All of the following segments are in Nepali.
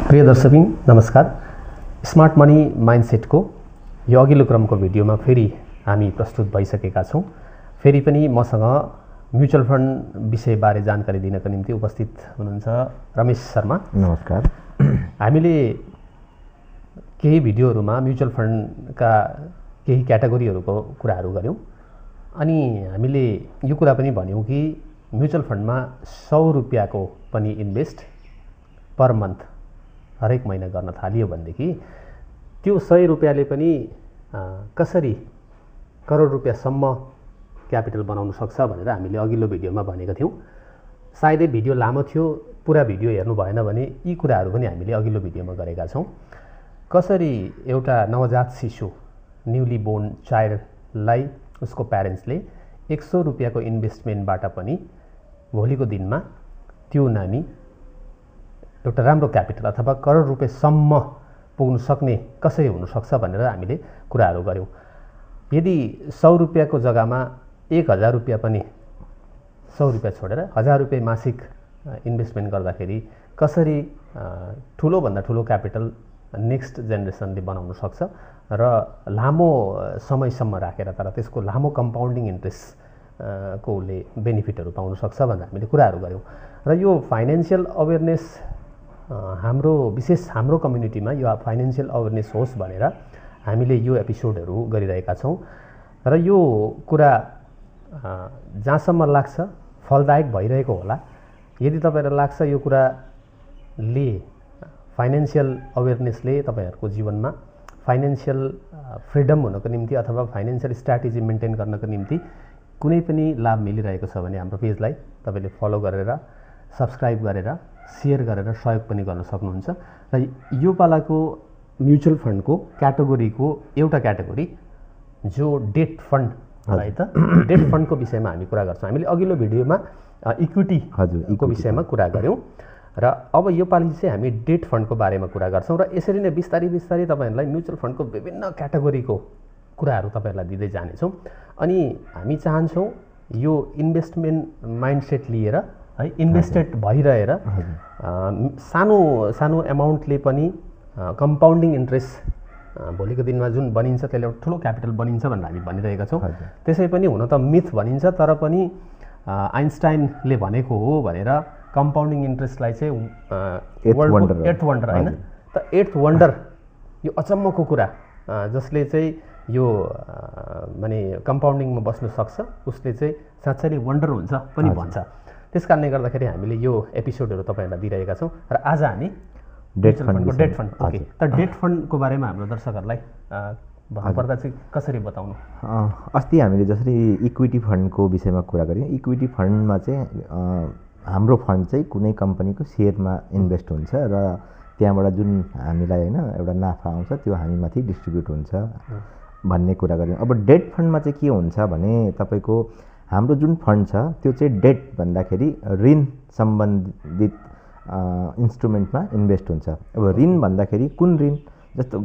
प्रिय दर्शकबिन नमस्कार। स्मार्ट मनी माइन्डसेटको यो अघिल्लो क्रमको भिडियोमा फेरि हामी प्रस्तुत भइसकेका छौँ। फेरि पनि मसँग म्युचुअल फन्ड विषयबारे जानकारी दिनका निम्ति उपस्थित हुनुहुन्छ रमेश शर्मा। नमस्कार। हामीले केही भिडियोहरूमा म्युचुअल फन्डका केही क्याटेगोरीहरूको कुराहरू गऱ्यौँ अनि हामीले यो कुरा पनि भन्यौँ कि म्युचुअल फन्डमा 100 रुपियाँको पनि इन्भेस्ट पर मन्थ हरेक महिना गर्न थालियो भनेदेखि त्यो 100 रुपियाँले पनि कसरी करोड रुपियाँसम्म क्यापिटल बनाउन सक्छ भनेर हामीले अघिल्लो भिडियोमा भनेका थियौँ। सायदै भिडियो लामो थियो, पुरा भिडियो हेर्नु भएन भने यी कुराहरू पनि हामीले अघिल्लो भिडियोमा गरेका छौँ। कसरी एउटा नवजात शिशु न्युली बोर्न चाइल्डलाई उसको प्यारेन्ट्सले 100 रुपियाँको इन्भेस्टमेन्टबाट पनि भोलिको दिनमा त्यो नानी एउटा राम्रो क्यापिटल अथवा करोड रुपियाँसम्म पुग्न सक्ने कसरी हुनसक्छ भनेर हामीले कुराहरू गऱ्यौँ। यदि 100 रुपियाँको जग्गामा 1000 रुपियाँ पनि 100 रुपियाँ छोडेर 1000 रुपियाँ मासिक इन्भेस्टमेन्ट गर्दाखेरि कसरी ठुलोभन्दा ठुलो क्यापिटल नेक्स्ट जेनेरेसनले बनाउन सक्छ र लामो समयसम्म राखेर तर त्यसको लामो कम्पाउन्डिङ इन्ट्रेस्ट को उसले बेनिफिटहरू पाउन सक्छ भनेर हामीले कुराहरू गऱ्यौँ। र यो फाइनेन्सियल अवेरनेस विशेष हाम्रो कम्युनिटीमा यो फाइनेन्सियल अवेरनेस होस् भनेर हामीले यो एपिसोडहरू गरिरहेका छौँ। र यो कुरा जहाँसम्म लाग्छ फलदायक भइरहेको होला। यदि तपाईँहरूलाई लाग्छ यो कुराले फाइनेन्सियल अवेरनेसले तपाईँहरूको जीवनमा फाइनेन्सियल फ्रिडम हुनको निम्ति अथवा फाइनेन्सियल स्ट्राटेजी मेन्टेन गर्नको निम्ति कुनै पनि लाभ मिलिरहेको छ भने हाम्रो पेजलाई तपाईँले फलो गरेर सब्सक्राइब गरेर सेयर गरेर सहयोग पनि गर्न सक्नुहुन्छ। र यो पालाको म्युचुअल फन्डको क्याटेगोरीको एउटा क्याटेगोरी जो डेट फन्ड है त डेट फन्डको विषयमा हामी कुरा गर्छौँ। हामीले अघिल्लो भिडियोमा इक्विटीको विषयमा कुरा गऱ्यौँ र अब यो पालि चाहिँ हामी डेट फन्डको बारेमा कुरा गर्छौँ। र यसरी नै बिस्तारै बिस्तारै तपाईँहरूलाई म्युचुअल फन्डको विभिन्न क्याटेगोरीको कुराहरू तपाईँहरूलाई दिँदै जानेछौँ। अनि हामी चाहन्छौँ यो इन्भेस्टमेन्ट माइन्डसेट लिएर है इन्भेस्टेड भइरहेर सानो सानो एमाउन्टले पनि कम्पाउन्डिङ इन्ट्रेस्ट भोलिको दिनमा जुन बनिन्छ त्यसले एउटा ठुलो क्यापिटल बनिन्छ भनेर हामी भनिरहेका छौँ। त्यसै पनि हुन त मिथ भनिन्छ तर पनि आइन्स्टाइनले भनेको हो भनेर कम्पाउन्डिङ इन्ट्रेस्टलाई चाहिँ वर्ल्डको 8th वन्डर होइन त 8th वन्डर यो अचम्मको कुरा जसले चाहिँ यो माने कम्पाउन्डिङमा बस्न सक्छ उसले चाहिँ साँच्चै नै वन्डर हुन्छ पनि भन्छ। त्यस कारणले गर्दाखेरि हामीले यो एपिसोडहरू तपाईँहरूलाई दिइरहेका छौँ। र आज हामी डेट फन्ड ओके त डेट फन्डको बारेमा हाम्रो दर्शकहरूलाई भन्नुपर्दा चाहिँ कसरी बताउनु? अस्ति हामीले जसरी इक्विटी फन्डको विषयमा कुरा गऱ्यौँ। इक्विटी फन्डमा चाहिँ हाम्रो फन्ड चाहिँ कुनै कम्पनीको सेयरमा इन्भेस्ट हुन्छ र त्यहाँबाट जुन हामीलाई होइन एउटा नाफा आउँछ त्यो हामीमाथि डिस्ट्रिब्युट हुन्छ भन्ने कुरा गऱ्यौँ। अब डेट फन्डमा चाहिँ के हुन्छ भने तपाईँको हाम्रो जुन फन्ड छ त्यो चाहिँ डेट भन्दाखेरि ऋण सम्बन्धित इन्स्ट्रुमेन्टमा इन्भेस्ट हुन्छ। अब ऋण भन्दाखेरि कुन ऋण? जस्तो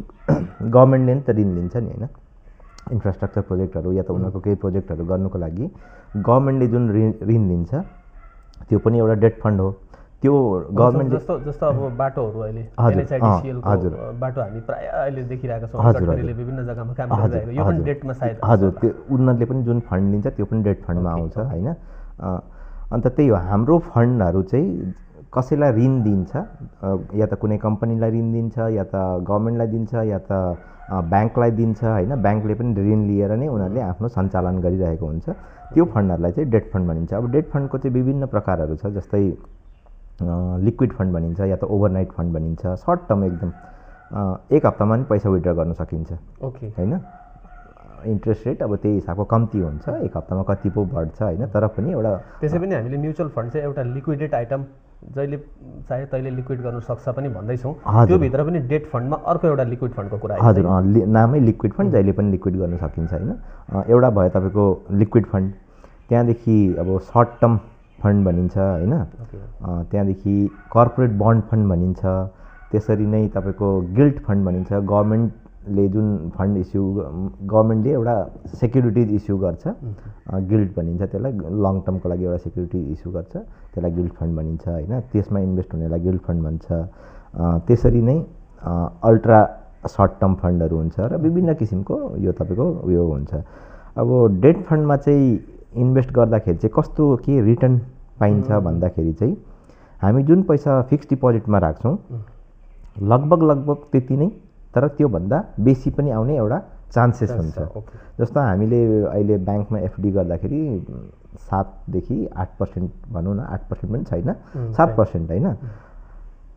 गभर्मेन्टले नि त ऋण लिन्छ नि होइन, इन्फ्रास्ट्रक्चर प्रोजेक्टहरू या त उनीहरूको केही प्रोजेक्टहरू गर्नुको लागि गभर्मेन्टले जुन ऋण लिन्छ त्यो पनि एउटा डेट फन्ड हो। त्यो गभर्मेन्ट जस्तो अब बाटोहरू अहिले एनएचआइडिसिएलको बाटो हामी प्राय अहिले देखिरहेका छौँ सरकारले विभिन्न जग्गामा काम गरिरहेको यो पनि डेटमा सायद हजुर त्यो उनीहरूले पनि जुन फन्ड लिन्छ त्यो पनि डेट फन्डमा आउँछ होइन। अन्त त्यही हो हाम्रो फन्डहरू चाहिँ कसैलाई ऋण दिन्छ या त कुनै कम्पनीलाई ऋण दिन्छ या त गभर्मेन्टलाई दिन्छ या त ब्याङ्कलाई दिन्छ होइन। ब्याङ्कले पनि ऋण लिएर नै उनीहरूले आफ्नो सञ्चालन गरिरहेको हुन्छ। त्यो फन्डहरूलाई चाहिँ डेट फन्ड भनिन्छ। अब डेट फन्डको चाहिँ विभिन्न प्रकारहरू छ जस्तै लिक्विड फन्ड भनिन्छ या त ओभरनाइट फन्ड भनिन्छ। सर्ट टर्म एकदम 1 हप्तामा पनि पैसा विथड्र गर्न सकिन्छ ओके होइन। इन्ट्रेस्ट रेट अब त्यही हिसाबको कम्ती हुन्छ, 1 हप्तामा कति पो बढ्छ होइन। तर पनि एउटा त्यसै पनि हामीले म्युचुअल फन्ड चाहिँ एउटा लिक्विडेड आइटम जहिले चाहे तैले लिक्विड गर्न सक्छ पनि भन्दैछौँ। त्योभित्र पनि डेट फन्डमा अर्को एउटा लिक्विड फन्डको कुरा हजुर नामै लिक्विड फन्ड जहिले पनि लिक्विड गर्न सकिन्छ होइन। एउटा भयो तपाईँको लिक्विड फन्ड, त्यहाँदेखि अब सर्ट टर्म फन्ड भनिन्छ होइन। त्यहाँदेखि कर्पोरेट बन्ड फन्ड भनिन्छ। त्यसरी नै तपाईँको गिल्ट फन्ड भनिन्छ। गभर्मेन्टले जुन फन्ड गभर्मेन्टले एउटा सेक्युरिटिज इस्यु गर्छ गिल्ट भनिन्छ त्यसलाई, लङ टर्मको लागि एउटा सेक्युरिटी इस्यु गर्छ त्यसलाई गिल्ट फन्ड भनिन्छ होइन। त्यसमा इन्भेस्ट हुनेलाई गिल्ट फन्ड भन्छ। त्यसरी नै अल्ट्रा सर्ट टर्म फन्डहरू हुन्छ र विभिन्न किसिमको यो तपाईँको उयो हुन्छ। अब डेट फन्डमा चाहिँ इन्भेस्ट गर्दाखेरि चाहिँ कस्तो के रिटर्न पाइन्छ भन्दाखेरि चाहिँ हामी जुन पैसा फिक्स डिपोजिटमा राख्छौँ लगभग त्यति नै, तर त्योभन्दा बेसी पनि आउने एउटा चान्सेस हुन्छ। जस्तो हामीले अहिले ब्याङ्कमा एफडी गर्दाखेरि 7 देखि 8% भनौँ न, 8% पनि छैन, 7% होइन।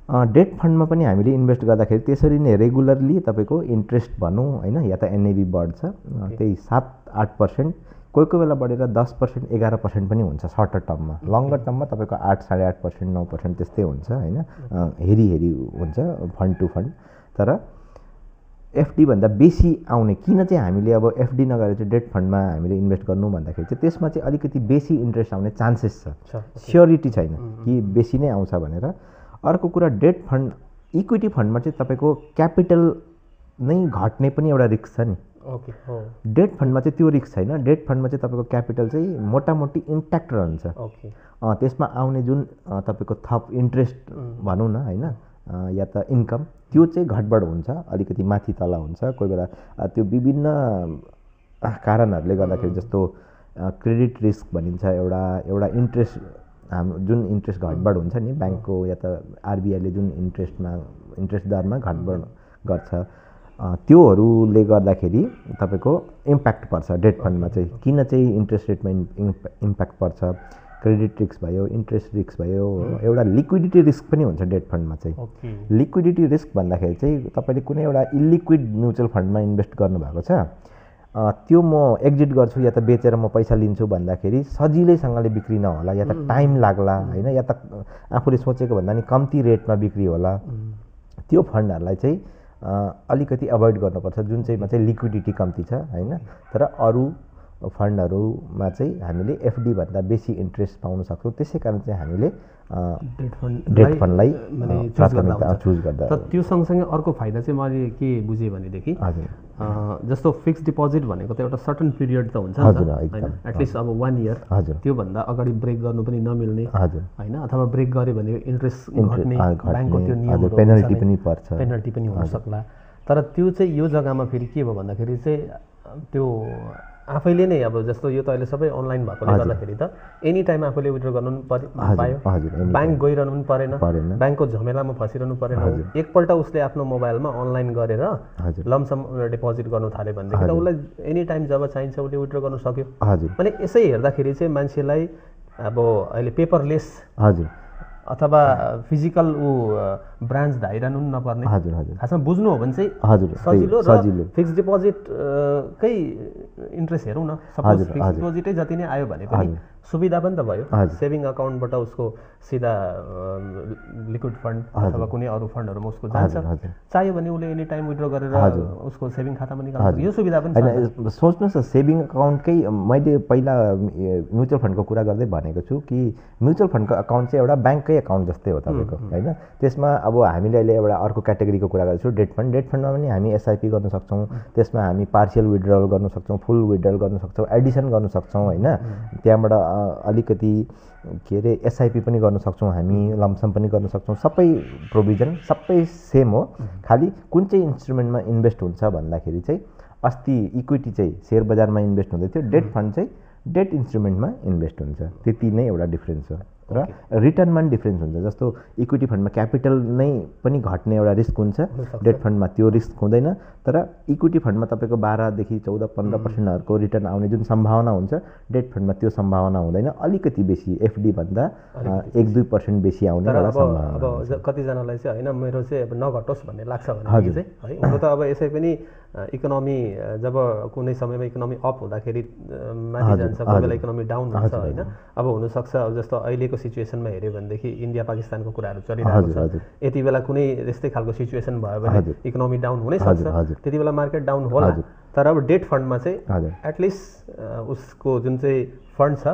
डेट फन्डमा पनि हामीले इन्भेस्ट गर्दाखेरि त्यसरी नै रेगुलरली तपाईँको इन्ट्रेस्ट भनौँ होइन, या त एनएबी बढ्छ, त्यही 7-8%, कोही बेला बढेर 10%, 11% पनि हुन्छ सर्टर टर्ममा। लङ्गर टर्ममा तपाईँको 8, 8.5%, 9% त्यस्तै हुन्छ होइन, हेरी हुन्छ फन्ड टु फन्ड। तर एफडीभन्दा बेसी आउने किन चाहिँ हामीले अब एफडी नगरेर चाहिँ डेट फन्डमा हामीले इन्भेस्ट गर्नु भन्दाखेरि चाहिँ त्यसमा चाहिँ अलिकति बेसी इन्ट्रेस्ट आउने चान्सेस छ, स्योरिटी छैन कि बेसी नै आउँछ भनेर। अर्को कुरा डेट फन्ड, इक्विटी फन्डमा चाहिँ तपाईँको क्यापिटल नै घट्ने पनि एउटा रिस्क छ नि। डेट फन्डमा चाहिँ त्यो रिस्क छैन। डेट फन्डमा चाहिँ तपाईँको क्यापिटल चाहिँ मोटामोटी इन्ट्याक्ट रहन्छ। त्यसमा आउने जुन तपाईँको थप इन्ट्रेस्ट भनौँ न होइन, या त इन्कम, त्यो चाहिँ घटबड हुन्छ, अलिकति माथि तल हुन्छ। कोही बेला त्यो विभिन्न कारणहरूले गर्दाखेरि, जस्तो क्रेडिट रिस्क भनिन्छ एउटा इन्ट्रेस्ट, हाम्रो जुन इन्ट्रेस्ट घटबड हुन्छ नि ब्याङ्कको या त आरबिआईले जुन इन्ट्रेस्ट दरमा घटबड गर्छ, त्योहरूले गर्दाखेरि तपाईँको इम्प्याक्ट पर्छ डेट फन्डमा चाहिँ। किन चाहिँ इन्ट्रेस्ट रेटमा इम्प्याक्ट पर्छ, क्रेडिट रिस्क भयो, इन्ट्रेस्ट रिस्क भयो, एउटा लिक्विडिटी रिस्क पनि हुन्छ डेट फन्डमा चाहिँ। लिक्विडिटी रिस्क भन्दाखेरि चाहिँ तपाईँले कुनै एउटा इलिक्विड म्युचुअल फन्डमा इन्भेस्ट गर्नुभएको छ, त्यो म एक्जिट गर्छु या त बेचेर म पैसा लिन्छु भन्दाखेरि सजिलैसँगले बिक्री नहोला, या त टाइम लाग्ला होइन, या त आफूले सोचेको भन्दा नि कम्ती रेटमा बिक्री होला। त्यो फन्डहरूलाई चाहिँ अलिकति अभोइड गर्नुपर्छ, जुन चाहिँमा चाहिँ लिक्विडिटी कम्ती छ होइन। तर अरू फन्डहरूमा चाहिँ हामीले एफडीभन्दा बेसी इन्ट्रेस्ट पाउन सक्छौँ। त्यसै कारण चाहिँ हामीले डेट फन्डलाई प्राथमिकता चुज गर्दा। तर त्यो सँगसँगै अर्को फाइदा चाहिँ मैले के बुझेँ भनेदेखि, जस्तो फिक्स डिपोजिट भनेको त एउटा सर्टन पिरियड त हुन्छ होइन, एटलिस्ट अब 1 इयर, त्योभन्दा अगाडि ब्रेक गर्नु पनि नमिल्ने होइन, अथवा ब्रेक गऱ्यो भने इन्ट्रेस्ट घट्ने, ब्याङ्कको त्यो नियम, पेनल्टी पनि पर्छ, पेनल्टी पनि हुनसक्ला। तर त्यो चाहिँ यो जग्गामा फेरि के भयो भन्दाखेरि चाहिँ त्यो आफैले नै, अब जस्तो यो त अहिले सबै अनलाइन भएकोले गर्दाखेरि त एनी टाइम आफूले विथड्र गर्नु पनि पायो, ब्याङ्क गइरहनु पनि परेन, ब्याङ्कको झमेलामा फसिरहनु परेन। एकपल्ट उसले आफ्नो मोबाइलमा अनलाइन गरेर लमसम डिपोजिट गर्नु थाल्यो भनेदेखि त उसलाई एनी टाइम जब चाहिन्छ उसले विथड्र गर्नु सक्यो। अनि यसै हेर्दाखेरि चाहिँ मान्छेलाई अब अहिले पेपरलेस अथवा फिजिकल ब्रान्च धाइरहनु पनि नपर्ने, खासमा बुझ्नु हो भने चाहिँ सजिलो र फिक्स डिपोजिट कै इन्ट्रेस्ट हेरौँ न, सपोज फिक्स डिपोजिटै जति नै आयो भने पनि सुविधा पनि त भयो। सेभिङ अकाउन्टबाट उसको सिधा लिक्विड फन्ड अथवा कुनै अरू फन्डहरूमा उसको जान्छ, चाहियो भने उसले एनी टाइम विथड्र गरेर उसको सेभिङ खातामा निकाल्छ, यो सुविधा पनि छ। सोच्नुहोस् न, सेभिङ अकाउन्टकै मैले पहिला म्युचुअल फन्डको कुरा गर्दै भनेको छु कि म्युचुअल फन्डको अकाउन्ट चाहिँ एउटा ब्याङ्ककै अकाउन्ट जस्तै हो तपाईँको होइन। त्यसमा अब हामीले अहिले एउटा अर्को क्याटेगोरीको कुरा गर्छौँ डेट फन्ड। डेट फन्डमा पनि हामी एसआइपी गर्न सक्छौँ, त्यसमा हामी पार्सियल विथड्रल गर्न सक्छौँ, फुल विथड्रल गर्न सक्छौँ, एडिसन गर्न सक्छौँ होइन। त्यहाँबाट अलिकति के अरे एसआइपी पनि गर्न सक्छौँ, हामी लमसम पनि गर्न सक्छौँ। सबै प्रोभिजन सबै सेम हो, खालि कुन चाहिँ इन्स्ट्रुमेन्टमा इन्भेस्ट हुन्छ भन्दाखेरि चाहिँ अस्ति इक्विटी चाहिँ सेयर बजारमा इन्भेस्ट हुँदै थियो, डेट फन्ड चाहिँ डेट इन्स्ट्रुमेन्टमा इन्भेस्ट हुन्छ, त्यति नै एउटा डिफ्रेन्स हो। र रिटर्नमा पनि डिफ्रेन्स हुन्छ। जस्तो इक्विटी फन्डमा क्यापिटल नै पनि घट्ने एउटा रिस्क हुन्छ, डेट फन्डमा त्यो रिस्क हुँदैन। तर इक्विटी फन्डमा तपाईँको 12 देखि 14-15%हरूको रिटर्न आउने जुन सम्भावना हुन्छ, डेट फन्डमा त्यो सम्भावना हुँदैन, अलिकति बेसी एफडीभन्दा 1-2% बेसी आउने एउटा सम्भावना। अब कतिजनालाई चाहिँ होइन मेरो चाहिँ अब नघटोस् भन्ने लाग्छ भने चाहिँ है, हुन त अब यसै पनि इकोनोमी जब कुनै समयमा इकोनोमी अप हुँदाखेरि माथि जान्छ, कोही बेला इकोनोमी डाउन हुन्छ होइन। अब हुनसक्छ अब जस्तो अहिलेको सिचुएसनमा हेऱ्यो भनेदेखि इन्डिया पाकिस्तानको कुराहरू चलिरहेको छ, यति बेला कुनै यस्तै खालको सिचुएसन भयो भने इकोनोमी डाउन हुनै सक्छ, त्यति बेला मार्केट डाउन होला। तर अब डेट फन्डमा चाहिँ हजुर एटलिस्ट उसको जुन चाहिँ फन्ड छ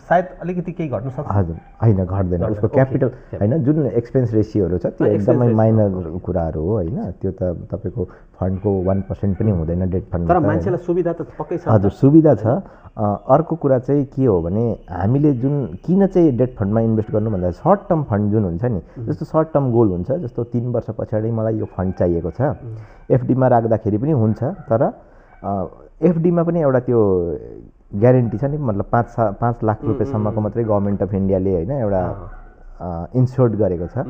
सायद अलिकति केही घट्न सक्छ हजुर होइन घट्दैन उसको क्यापिटल होइन जुन एक्सपेन्स रेसियोहरू छ त्यो एकदमै माइनर कुराहरू हो होइन त्यो त तपाईँको फन्डको 1% पनि हुँदैन डेट फन्ड तर मान्छेलाई सुविधा त पक्कै छ हजुर सुविधा छ अर्को कुरा चाहिँ के हो भने हामीले जुन किन चाहिँ डेट फन्डमा इन्भेस्ट गर्नु भन्दा सर्ट टर्म फन्ड जुन हुन्छ नि जस्तो सर्ट टर्म गोल हुन्छ जस्तो 3 वर्ष पछाडि मलाई यो फन्ड चाहिएको छ एफडीमा राख्दाखेरि पनि हुन्छ तर एफडीमा पनि एउटा त्यो ग्यारेन्टी छ नि मतलब 5 लाख रुपियाँसम्मको मात्रै गभर्मेन्ट अफ इन्डियाले होइन एउटा इन्स्योर्ड गरेको छ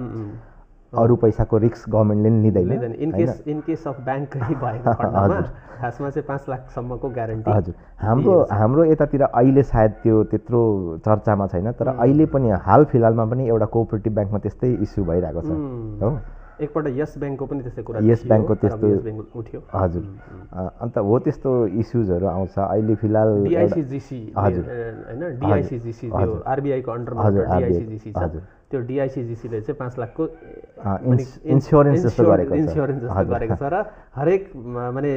अरू पैसाको रिस्क गभर्मेन्टले पनि लिँदैन इन केस अफ ब्याङ्कै भएको खण्डमा खासमा चाहिँ 5 लाखसम्मको ग्यारेन्टी हजुर हाम्रो यतातिर अहिले सायद त्यो त्यत्रो चर्चामा छैन तर अहिले पनि हाल फिलहालमा पनि एउटा कोअपरेटिभ ब्याङ्कमा त्यस्तै इस्यु भइरहेको छ हो एकपल्ट यस ब्याङ्कको पनि त्यस्तै कुरा यस ब्याङ्कको त्यस्तो उठ्यो हजुर अन्त हो त्यस्तो इस्युजहरू आउँछ अहिले फिलहाल डिआइसिजिसी हजुर हैन डिआइसिजिसी त्यो आरबीआई को अन्डरमा डिआइसिजिसी छ त्यो डिआइसिजिसीले चाहिँ 5 लाखको इन्स्योरेन्स जस्तो गरेको छ र हरेक माने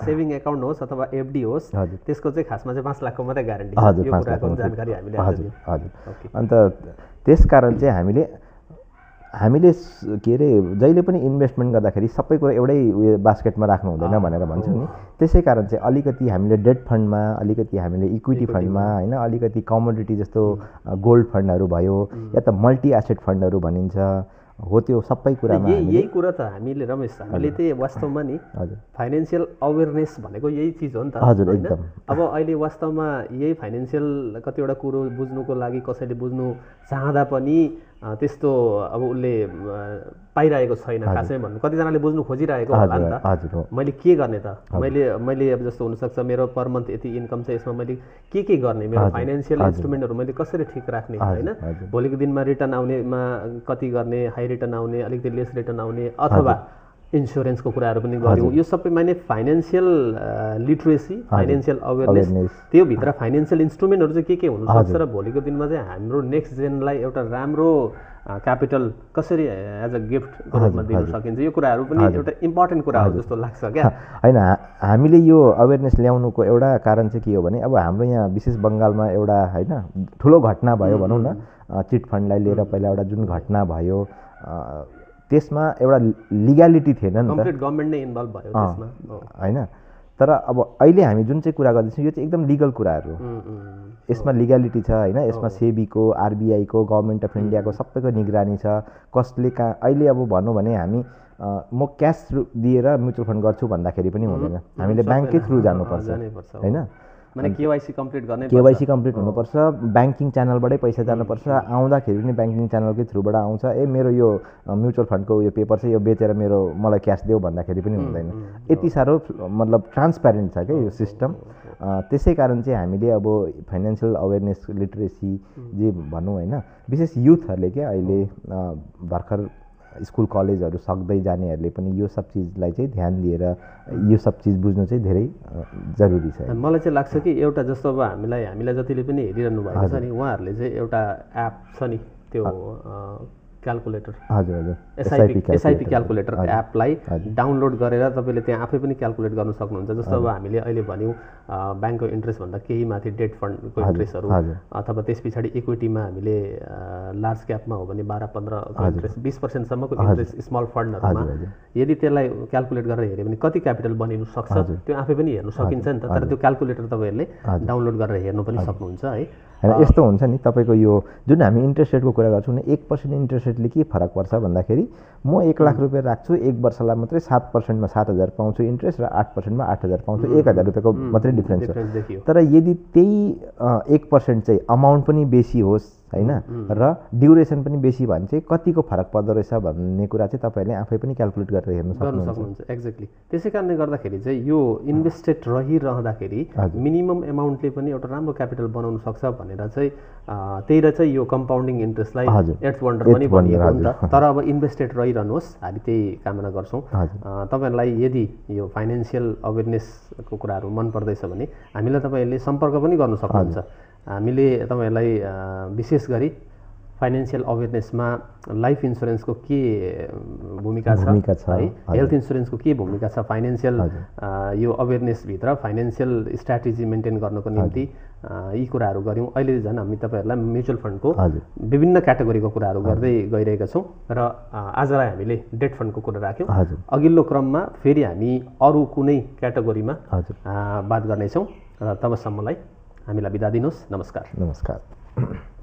सेभिङ एकाउन्ट होस् अथवा एफडी होस् त्यसको चाहिँ खासमा चाहिँ 5 लाखको मात्रै ग्यारेन्टी छ यो कुराको जानकारी हामीले हजुर हजुर अन्त त्यसकारण चाहिँ हामीले के अरे जहिले पनि इन्भेस्टमेन्ट गर्दाखेरि सबै कुरा एउटै उयो बास्केटमा राख्नु हुँदैन भनेर भन्छौँ नि त्यसै कारण चाहिँ अलिकति हामीले डेट फन्डमा अलिकति हामीले इक्विटी फन्डमा होइन अलिकति कमोडिटी जस्तो गोल्ड फन्डहरू भयो या त मल्टी एसेट फन्डहरू भनिन्छ हो त्यो सबै कुरामा यही कुरा त हामीले रमेश हामीले चाहिँ वास्तवमा नि फाइनेन्सियल अवेरनेस भनेको यही चिज हो नि त हजुर एकदम अब अहिले वास्तवमा यही फाइनेन्सियल कतिवटा कुरो बुझ्नुको लागि कसैले बुझ्नु चाहँदा पनि त्यस्तो अब उसले पाइरहेको छैन खासै भन्नु कतिजनाले बुझ्नु खोजिरहेको होला नि त मैले के गर्ने त मैले अब जस्तो हुनसक्छ मेरो पर मन्थ यति इन्कम छ यसमा मैले के गर्ने मेरो फाइनेन्सियल इन्स्ट्रुमेन्टहरू मैले कसरी ठिक राख्ने होइन भोलिको दिनमा रिटर्न आउनेमा कति गर्ने हाई रिटर्न आउने अलिकति लेस रिटर्न आउने अथवा इन्स्योरेन्सको कुराहरू पनि गऱ्यौँ यो सबैमा नै फाइनेन्सियल लिटरेसी फाइनेन्सियल अवेरनेस त्यो भित्र फाइनेन्सियल इन्स्ट्रुमेन्टहरू चाहिँ के हुनसक्छ र भोलिको दिनमा चाहिँ हाम्रो नेक्स्ट जेनलाई एउटा राम्रो क्यापिटल कसरी एज अ गिफ्टको रूपमा दिन सकिन्छ यो कुराहरू पनि एउटा इम्पोर्टेन्ट कुरा हो जस्तो लाग्छ क्या होइन हामीले यो अवेरनेस ल्याउनुको एउटा कारण चाहिँ के हो भने अब हाम्रो यहाँ विशेष बङ्गालमा एउटा होइन ठुलो घटना भयो भनौँ न चिट फन्डलाई लिएर पहिला एउटा जुन घटना भयो त्यसमा एउटा लिग्यालिटी थिएन नि त गभर्नमेन्ट नै इन्भल्भ भयो त्यसमा हैन तर अब अहिले हामी जुन चाहिँ कुरा गर्दैछौँ यो चाहिँ एकदम लिगल कुराहरू यसमा लिग्यालिटी छ हैन यसमा सेबीको आरबीआईको गभर्नमेन्ट अफ इन्डियाको सबैको निगरानी छ कसले अहिले अब भनौँ भने हामी म क्यास दिएर म्युचुअल फन्ड गर्छु भन्दाखेरि पनि हुँदैन हामीले ब्याङ्ककै थ्रु जानुपर्छ हैन माने केवाईसी कम्प्लिट गर्ने केवाईसी कम्प्लिट हुनुपर्छ ब्याङ्किङ च्यानलबाटै पैसा जानुपर्छ आउँदाखेरि पनि ब्याङ्किङ च्यानलकै थ्रुबाट आउँछ मेरो यो म्युचुअल फन्डको यो पेपर चाहिँ यो बेचेर मलाई क्यास देऊ भन्दाखेरि पनि हुँदैन यति साह्रो मतलब ट्रान्सप्यारेन्ट छ क्या यो सिस्टम त्यसै कारण चाहिँ हामीले अब फाइनेन्सियल अवेरनेस लिटरेसी जे भनौँ होइन विशेष युथहरूले क्या अहिले भर्खर स्कुल कलेजहरू सक्दै जानेहरूले पनि यो सब चिजलाई चाहिँ ध्यान दिएर यो सब चिज बुझ्नु चाहिँ धेरै जरुरी छ मलाई चाहिँ लाग्छ कि एउटा जस्तो अब हामीलाई जतिले पनि हेरिरहनु भएको छ नि उहाँहरूले चाहिँ एउटा एप छ नि त्यो क्याल्कुलेटर हजुर एसआइपी क्याल्कुलेटर एपलाई डाउनलोड गरेर तपाईँले त्यहाँ आफै पनि क्याल्कुलेट गर्न सक्नुहुन्छ जस्तो अब हामीले अहिले भन्यौँ ब्याङ्कको इन्ट्रेस्ट भन्दा केही माथि डेट फन्डको इन्ट्रेस्टहरू अथवा त्यस पछाडि इक्विटीमा हामीले लार्ज क्यापमा हो भने 12-15 इन्ट्रेस्ट 20% सम्मको इन्ट्रेस्ट स्मल फन्डहरूमा यदि त्यसलाई क्याल्कुलेट गरेर हेऱ्यो भने कति क्यापिटल बनिनु सक्छ त्यो आफै पनि हेर्न सकिन्छ नि त तर त्यो क्याल्कुलेटर तपाईँहरूले डाउनलोड गरेर हेर्नु पनि सक्नुहुन्छ है होइन यस्तो हुन्छ नि तपाईँको यो जुन हामी इन्ट्रेस्ट रेटको कुरा गर्छौँ नि 1% इन्ट्रेस्ट रेटले के फरक पर्छ भन्दाखेरि म 1 लाख रुपियाँ राख्छु 1 वर्षलाई मात्रै 7%मा 7,000 पाउँछु इन्ट्रेस्ट र 8%मा 8,000 पाउँछु 1,000 रुपियाँको मात्रै डिफ्रेन्स हो तर यदि त्यही 1% चाहिँ अमाउन्ट पनि बेसी होस् हैन र ड्युरेसन पनि बेसी भने चाहिँ कतिको फरक पर्दो रहेछ भन्ने कुरा चाहिँ तपाईँहरूले आफै पनि क्याल्कुलेट गरेर हेर्न सक्नुहुन्छ एक्ज्याक्टली त्यसै कारणले गर्दाखेरि चाहिँ यो इन्भेस्टेड रहिरहँदाखेरि मिनिमम एमाउन्टले पनि एउटा राम्रो क्यापिटल बनाउन सक्छ भनेर चाहिँ त्यही चाहिँ यो कम्पाउन्डिङ इन्ट्रेस्टलाई एट्थ वन्डर पनि भनिएको हो नि त तर अब इन्भेस्टेड रहिरहनुहोस् हामी त्यही कामना गर्छौँ तपाईँहरूलाई यदि यो फाइनेन्सियल अवेरनेसको कुराहरू मन पर्दैछ भने हामीलाई तपाईँहरूले सम्पर्क पनि गर्न सक्नुहुन्छ हामीले तपाईँहरूलाई विशेष गरी फाइनेन्सियल अवेरनेसमा लाइफ इन्सुरेन्सको के भूमिका छ है, हेल्थ इन्सुरेन्सको के भूमिका छ, फाइनेन्सियल यो अवेरनेसभित्र फाइनेन्सियल स्ट्राटेजी मेन्टेन गर्नको निम्ति यी कुराहरू गऱ्यौँ। अहिले झन् हामी तपाईँहरूलाई म्युचुअल फन्डको विभिन्न क्याटेगोरीको कुराहरू गर्दै गइरहेका छौँ र आजलाई हामीले डेट फन्डको कुरा राख्यौँ। अघिल्लो क्रममा फेरि हामी अरू कुनै क्याटेगोरीमा बात गर्नेछौँ र तबसम्मलाई हामीलाई बिदा दिनुहोस्। नमस्कार। नमस्कार।